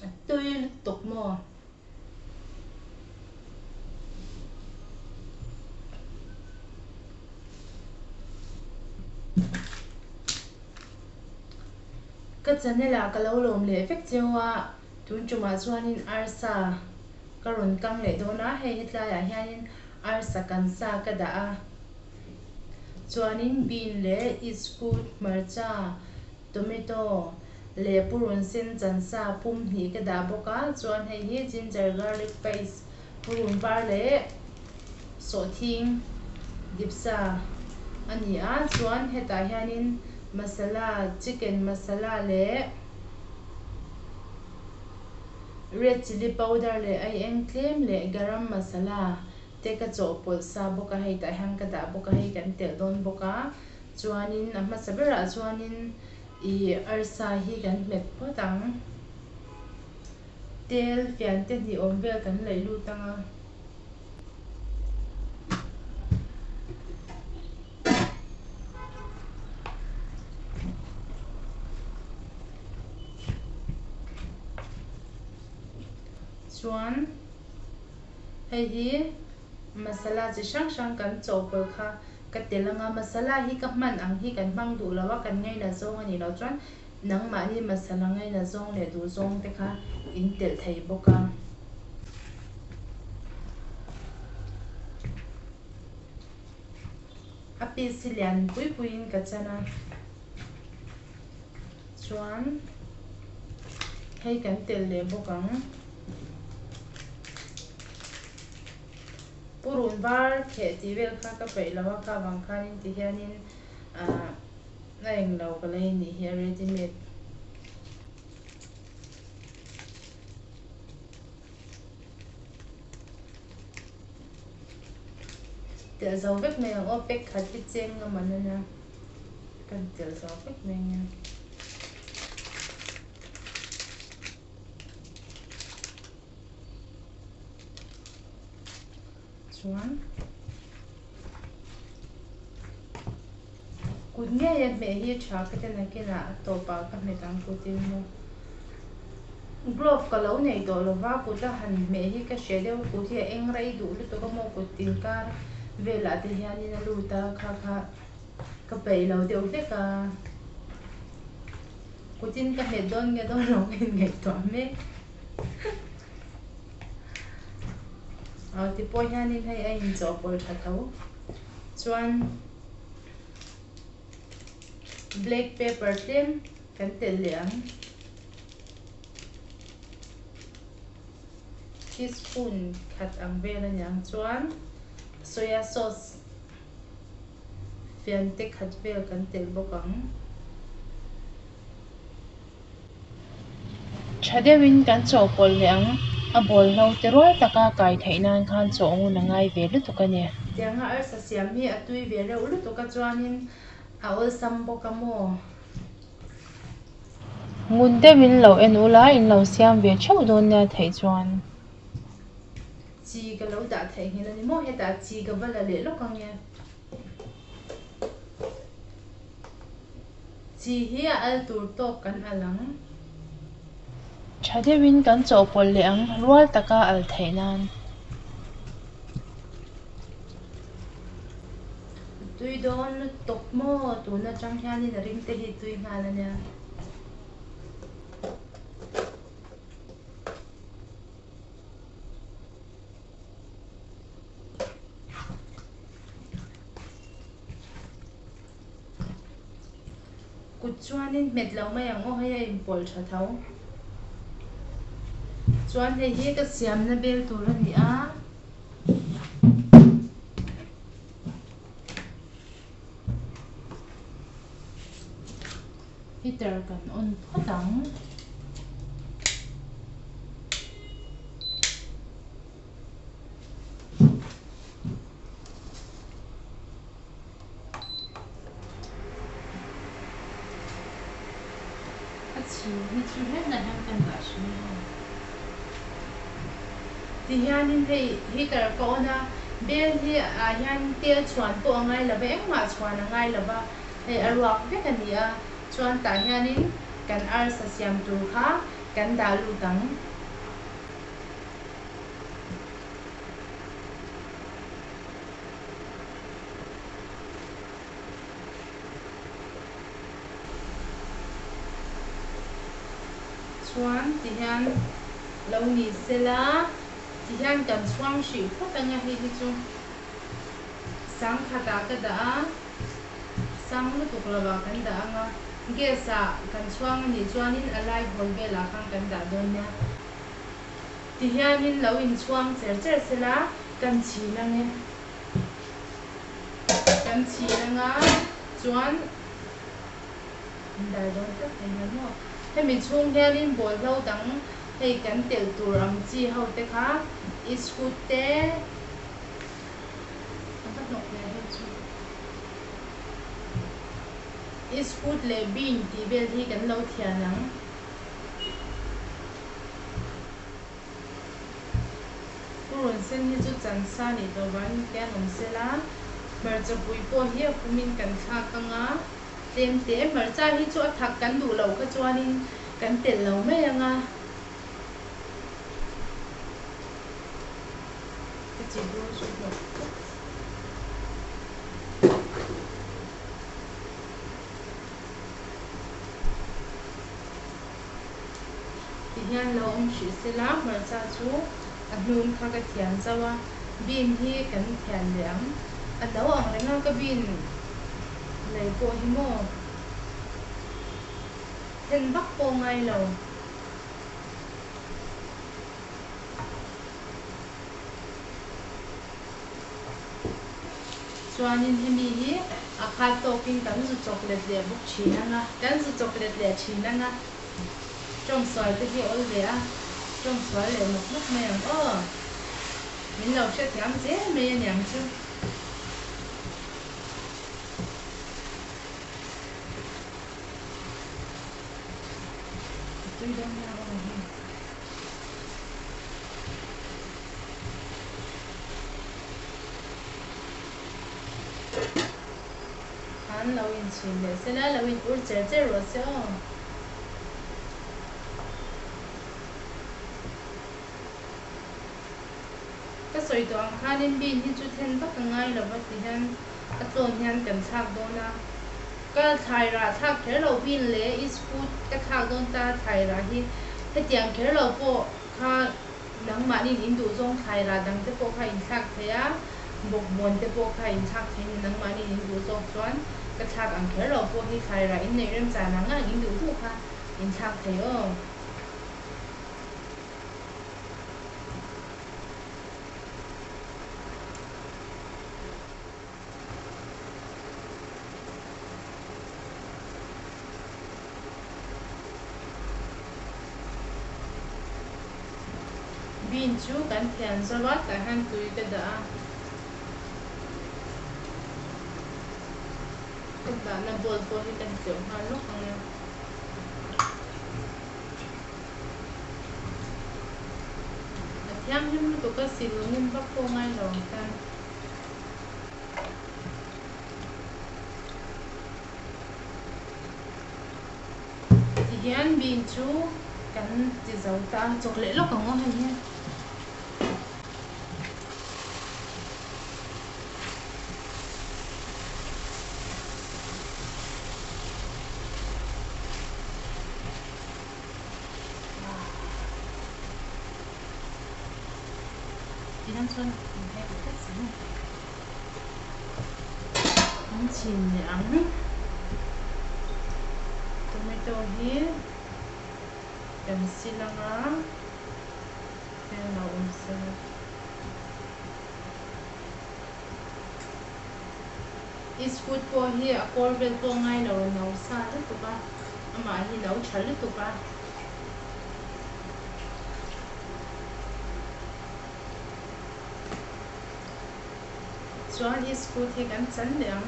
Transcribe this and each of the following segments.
A tui lutuk maw? Ka channel ah ka lo lawm leh vek cheu a, tun tumah chuanin arsa ka rawn kang leh dawn a, hei hetlaiah hianin arsa kan sa ka dah a, chuanin bean leh iskut hmarcha tomato leh purun sen chan sa pum hnih ka dah bawk a, chuan hei hi ginger garlic paste purun var leh sawhthing dip sa a ni a, chuan hetah hianin masala chicken masala leh red chilli powder leh aieng tlem leh garam masala te ka chawhpawlh sa bawk a, hei tah hian ka dah bawk a, hei kan telh dawn bawk a. Chuanin a hmasa berah chuanin ih arsa hi kan hmet phawt ang. Tel fian te hnih awm vel kan laih lut ang a. Chuan hei hi masala chi hrang hrang kan chawhpawlh kha. Ka tel anga masala hi ka hman ang hi kan hmang duh lo a, kan ngaina zawng a nih loh chuan nangmahni masala ngaina zawng leh duh zawng te kha in telh thei bawk a. A piece hi lian pui puiin ka chan a, chuan hei kan telh leh bawk ang. Purun var kheh tih vel kha ka peih lo a, kha vang khanin ti hianin ah a englo ka lei nih hi a ready made. Telh zo vek mai ang aw, pack khat hi cheng nga man a nia, kan telh zo vek mai ania. Chuan kut ngei a hmeh hi tha ka ti nakinah a tawpah ka hmet ang kutin maw glove ka lo nei tawh lova kut a han hmeh hi ka hre deuh kut hi a eng rei duh lutuk a maw kut inkar velah te hianin a lut a kha kha ka peih lo deuh hlek a. Kutin ka hmet dawn nge dawn lo ka inngaihtuah mek. Aw ti pawh hianin hei a inchawhpawlh tha tho. Chuan black pepper tlem kan telh leh ang. Teaspoon khat ang vel a niang. Chuan soya sauce. Fiante khat vel kan telh bawk ang. Tha deuhin kan chawhpawlh leh ang, a bawlhlo te rual taka kai theih nan khan chawh ngun a ngai ve lutuk a ni. Tianga arsa siam hi a tui ve reuh lutuk a chuanin a awlsam bawk a maw? Ngun deuhin lo en ula in lo siam ve theuh dawn nia theih chuan. Chi ka lo dah theih nghen a ni maw? Hetah chi ka va la leh lawk ang e. Chi hi a al tur tawk kan al ang. Tha deuhin kan chawhpawlh leh ang rual taka al theih nan. Tui dawn lutuk maw? Tun atang hianin a ring te hi tui nghal a nia. Kut chuanin hmet lo mai ang aw hei a inpawlh tha tho. Chuan hei hi ka siamna bel tur a ni a. Heater kan on phawt ang. A chhing hi chu hetah hian kan dah hrim a ni. Tihianin hei heater ka on a, bel hi ah hian tel chhuan pawh a ngai lova, engmah chhuan a ngai lova, hei a ruak vek a ni a, chuan tah hianin kan arsa siam tur kha kan dah lut ang. Chuan tihian lo ni sela tihian kan chhuang hrih phawt anga hei hi chu sangkhatah ka dah a, sang lutuk lovah kan dah anga gas ah kan chhuang anih chuanin a lai hawl velah khan kan dah dawn nia. Tihianin lo inchhuang cher cher sela kan chhin ange. Kan chhin anga chuan an dai dawn tlat thei hian maw. Hemi chhung hianin bawlhlo dang hei kan telh tur ang chi ho te kha iskut te a va hnawk ve hei chu. Iskut leh bean tih vel hi kan lo thian ang. Purun sen hi chu chan sa nih tawh vangin tian awm sela, hmarcha pui pawh hi a pumin kan thlak ang a, tlem te hmarcha hi chu a thak kan duh loh kha chuanin kan telh lo mai ang a. Ka chi bur chu hnawk tlat. Ti hian lo awm hrih sela, hmarcha chu a hnun kha ka thian zauh a, bean hi kan thian leh ang. A no ang reng a ka bean lei pawh hi maw then vak pawh ngai lo. Chuanin hemi hi a khat tawkin kan zu chawk let leh bawk thin ang a, kan zu chawk let leh thin ang a, tawngsual te hi awl ve a, tawngsual leh nawk nawk mai ang aw. Min lo hrethiam zel mai a niang chu. A tui dawn nia aw hei. Khan lo inchhin leh sela, lo in ur cher cher rawh se aw. Ka sawi tawh ang khanin bean hi chu then vak a ngai lova ti hian a tlawn hian kan thlak dawn a. Ka thlai rah thlak kher lo bean leh iskut ka thlak dawn ta thlai rah hi hetiang kher lo pawh kha Nangmahniin in duh zawng thlai rah dang te pawh kha in thlak thei a, bawkbawn te pawh kha in thlak thei ni nangmahniin in duh zawk chuan ka thlak ang kher lo pawh hi thlai rah in neih remchan ang ang in duh duh kha in thlak thei aw. Bean chu kan thian zo a, tah hian tui ka dah a. Ka dahna bowl pawh hi ka tleuh nghal lawk ang e. A thianghlim lutuk a, sil ngun vak pawh ngai lo ang khan. Tihian bean chu kan ti zo ta a, chawk leh lawk ang aw hei hi. Tihian chuan inhek leh vek si maw. An chhin leh ang. Tomato hi kan sil ang a, heng lo awm sela. Iskut pawh hi a kawr vel pawh ngai lo a no sa lutuk a, amah hi no tha lutuk a. Chuan i scooty hi kan chan leh ang.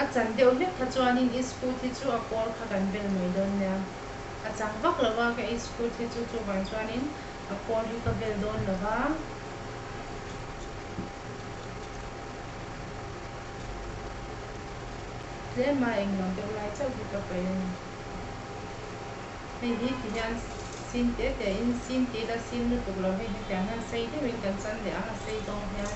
A chan deuh hlek kha chuanin i scooty chu a kawr kha kan bel mai dawn nia. A chang vak lo a ka i scooty chu chuvang chuanin a kawr hi ka bel dawn lo va. tlem a, englo deuh lai chauh hi ka paih a ni. Hei hi ti hian sin te te in sin ti ila sin lutuk lo hei hetiang hian sei deuhin kan chan leh ang a sei zawng hian.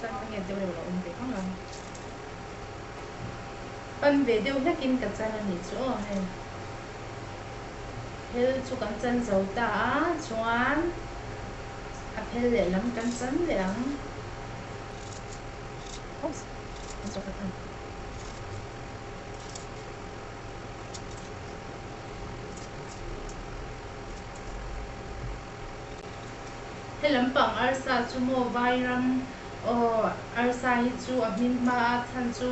Chuan ka nget deuh reuh lo awm ve vang ang. Pan ve deuh hlekin ka chan a nih chu aw hei. Phel chu kan chan zo ta a, chuan a phel lehlam kan chan leh ang. He lampang arsa chu maw Vairam aw arsa hi chu a hmin hma a chhan chu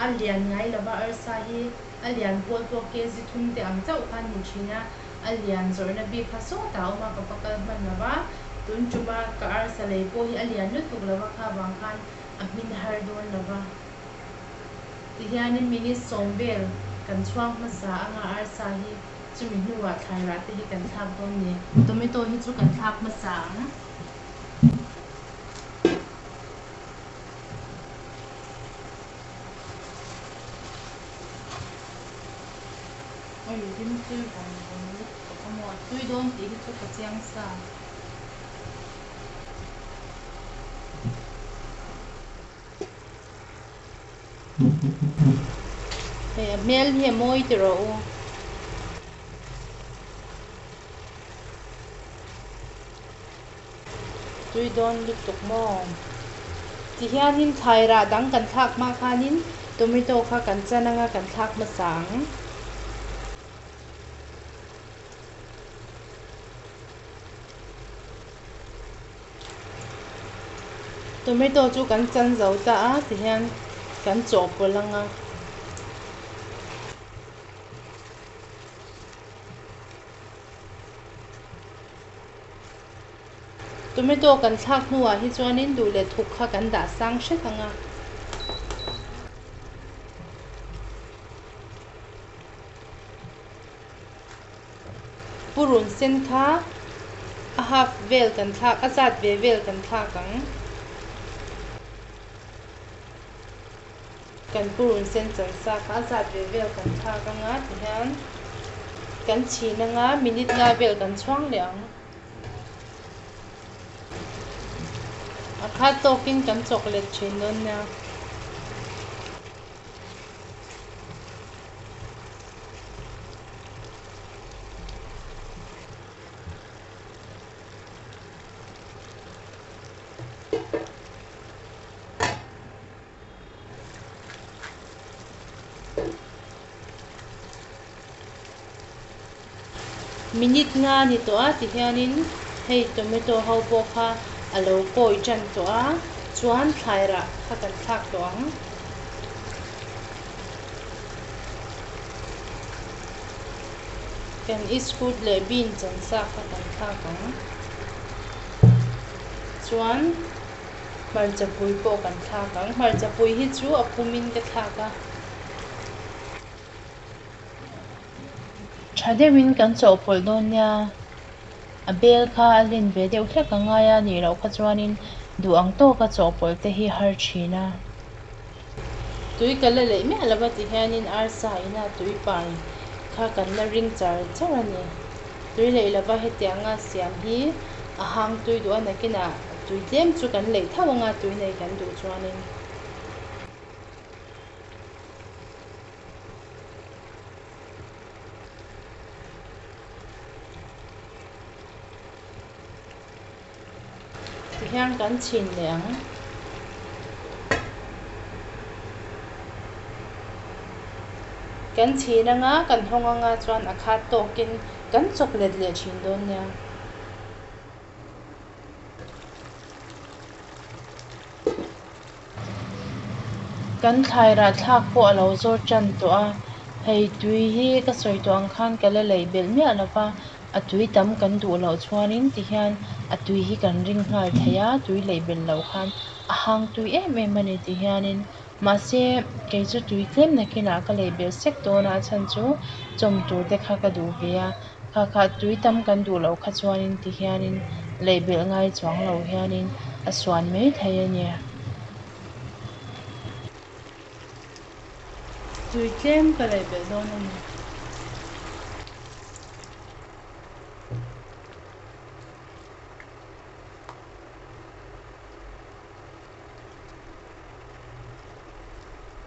a lian ngai lova arsa hi a lian pawl pawh kg thum te ang chauh kha a ni thin a, a lian zawrhna bik kha sawtah a awm a ka va kal hman lova tun tuma ka arsa lei pawh hi a lian lutuk lova kha vang khan a hmin har dawn lova. Tihianin minute sawm vel kan chhuang hmasa anga arsa hi Chumi hnuah thlai rah te hi kan thlak dawn ni. Tomato hi chu kan thlak hmasa ang. Oi rim tui vawng vawng lutuk a maw? Tui dawn tih hi chu ka chiang sa. Hei a hmel hi a mawi ti rawh u. Tui dawn lutuk maw? Tihianin thlai rah dang kan thlak hma khanin tomato kha kan chan anga kan thlak hmasa ang. Tomato chu kan chan zo ta a tihian kan chawhpawlh ang a. Tomato kan thlak hnuah hi chuanin duh leh thuk kha kan dah sang hret ang a. Purun sen kha a half vel kan thlak a zat ve vel kan thlak ang. Kan purun sen chan sa kha a zat ve vel kan thlak ang a tihian kan chhin ang a minute nga vel kan chhuang leh ang. A khat tawkin kan chawk let thin dawn nia. Minute nga ni tawh a tihianin hei tomato ho pawh kha a lo kawi tan tawh a chuan thlai rah kha kan thlak tawh ang. Kan iskut leh bean chan sa kha kan thlak ang. Chuan hmarcha pui pawh kan thlak ang. Hmarcha pui hi chu a pumin ka thlak a. Tha deuhin kan chawhpawlh dawn nia. A bel kha a len ve deuh hlek a ngai a nih loh kha chuanin duh ang tawka chawhpawlh te hi har thin a. Tui ka la leih miah lova ti hianin arsa ina tui pai kha kan la ring char char a ni. Tui leih lova hetianga siam hi a hang tui duh a nakinah tui tlem chu kan leih tho anga tui nei kan duh chuanin. Tihian kan chhin leh ang. Kan chhin anga kan hawng anga chuan a khat tawkin kan chawk let leh thin dawn nia. Kan thlai rah thlak pawh a lo zawr tan tawh a, hei tui hi ka sawi tawh ang khan ka la leih belh miah lo va, a tui tam kan duh loh chuanin tihian a tui hi kan ring nghal thei a, tui leih belh loh khan a hang tui em em a ni tihianin. Mahse kei chu tui tlem nakinah ka leih belh sek dawn a, a chhan chu chawm tur te kha ka duh ve a, kha kha tui tam kan duh loh kha chuanin ti hianin leih belh ngai chuang lo hianin a suan mai thei a ni. Tui tlem ka leih belh dawn a ni.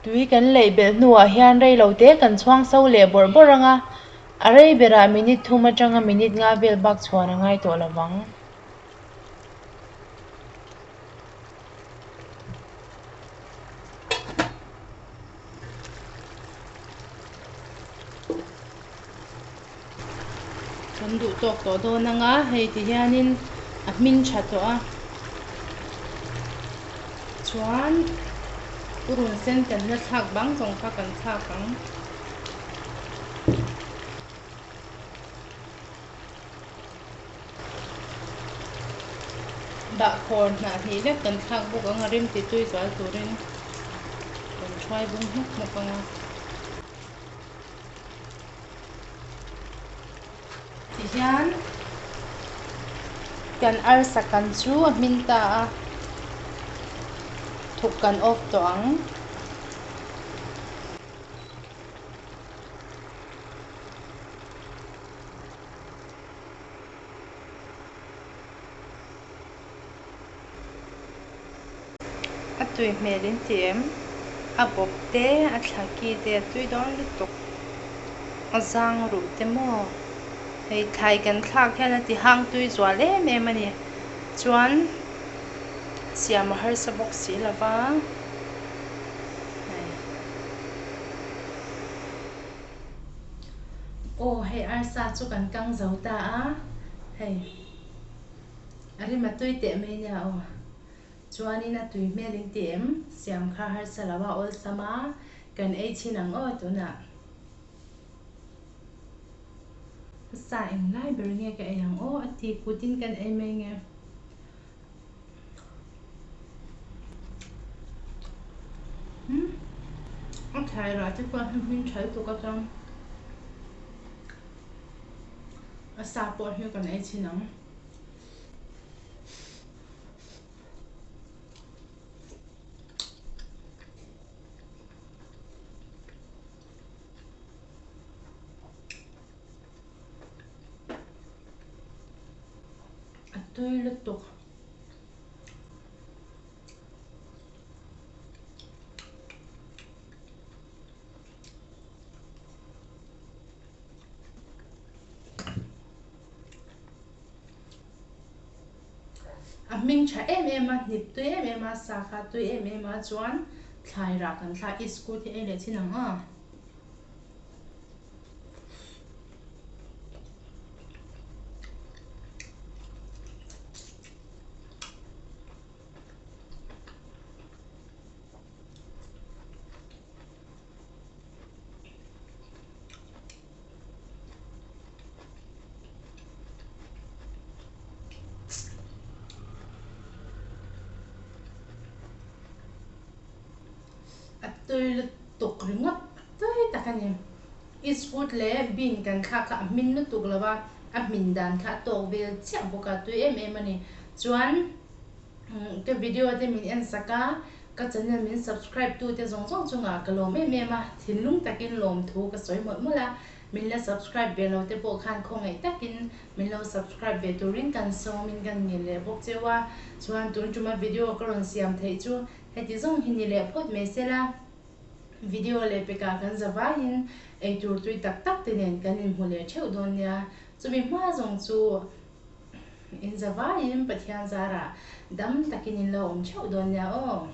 Tui kan leih belh hnuah hian rei lo te kan chhuang so leh bawrh bawrh ang a, a rei berah minute thum atanga minute nga vel bak chhuan a ngai tawh lo vang. Kan duh tawk tawh dawn ang a, hei ti hianin a hming tha tawh a. Chuan purun sen kan la thlak bang zawng kha kan thlak ang. Bahkhawr hnah hnih vek kan thlak bawk ang a, rim ti tui zual turin kan thuai bung hmawk hmawk ang a. Tihian kan arsa kan chu a hmin ta a, thuk kan off tawh ang. A tui hmel in ti em? A bawp te, a thla ki te a tui dawn lutuk. A zang ruh te maw? Hei thlai kan thlak hian a ti hang tui zual em em a ni. Chuan siam a harsa bawk si lo va. Hei. Aw hei arsa chu kan kang zo ta a. Hei. A rim a tui teh mai nia aw. Chuanin a tui hmel in ti em? Siam kha harsa lo a awlsam a, kan ei chhin ang aw tunah. Sa eng lai ber nge ka ei ang aw a ti kutin kan ei mai nge. Umm a thlai rah te pawh hi hmin tha lutuk atang a sa pawh hi kan ei chhin ang. A tui lutuk. A hming tha em em a, hnip tui em em a, sa kha tui em em a chuan thlai rah kan thlak i scooty ei leh chin ang a. A tui lutuk ringawt tui tak a ni. Iskut leh bean kan thlak kha a hmin lutuk lo a, a hmin dan kha a tawk vel chiah bawk a, tui em em a ni. Chuan Ka video te min en sak a, ka channel min subscribe tu te zawng zawng chungah ka lawm em em a, thinlung takin lawmthu ka sawi mawlh mawlh a, min la subscribe ve lo te pawh khan khawngaih takin min lo subscribe ve turin kan sawmin kan ngil leh bawk cheu a, chuan tun tuma video ka rawn siam theih chu heti zawng hi ni leh phawt mai sela, video leh pekah kan za vaiin eitur tui tak tak te nen kan inhmu leh theuh dawn nia, chumi hma zawng chu. In za vaiin Pathian zarah dam takin in lo awm theuh dawn nia aw.